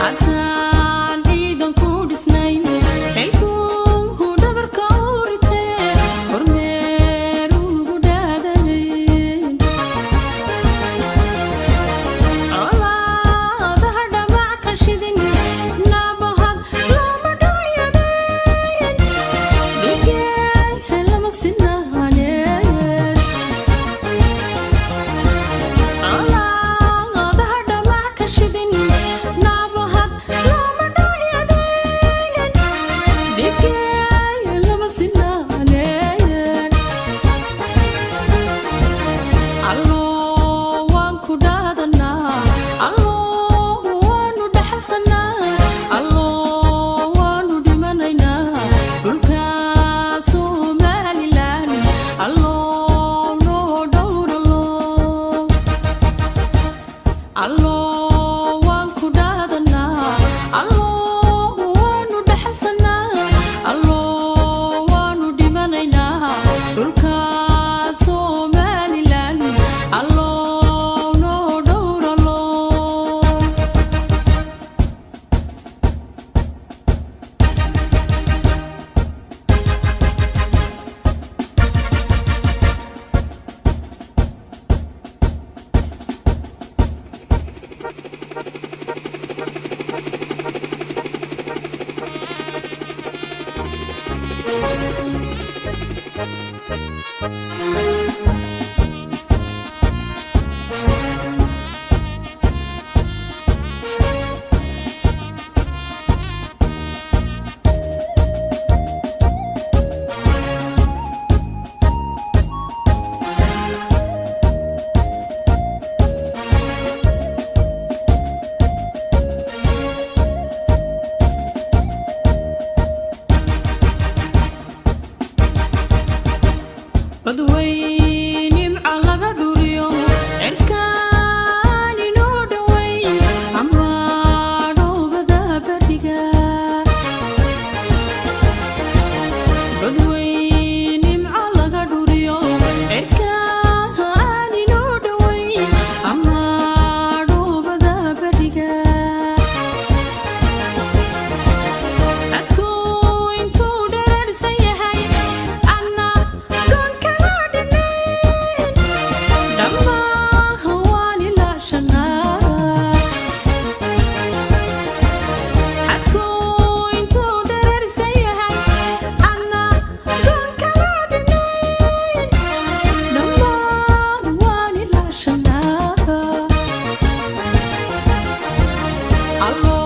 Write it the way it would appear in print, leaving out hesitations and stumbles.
Haddaan ciidan ku dhisnayn, xilkuhu dhabarka u ritee, kormeer ugu dhaadanayn. Colaadaha dhamac ka shidin, nabahad lama dhooyadeen, dhigeen lama sinaaneen. Colaadaha dhamac ka shidin, nabahad lama dhooyadeen, dhigeen lama sinaaneen. Allo waan ku dhaadanaa, allo waanu dhaxalsanaa, allo waanu dhimanaynaa dhulka Somalilan, allo noo dhowralo. Allo waan ku dhaadanaa, allo waanu dhaxalsanaa, allo waanu dhimanaynaa dhulka Somalilan, allo noo dhowralo. Badweyne nimca laga dhuriyo, cirkaan inoo dhoweyn, ama dhoobada beriga. Badweyne nimca laga dhuriyo, cirkaan inoo dhoweyn, ama dhoobada beriga. Dadku intuu dherersan yahay, anna doon kala dhinayn, dhammaan waan ilaashanaa. Dadku intuu dherersan yahay, anna doon kala dhinayn, dhammaan waan ilaashanaa. Allo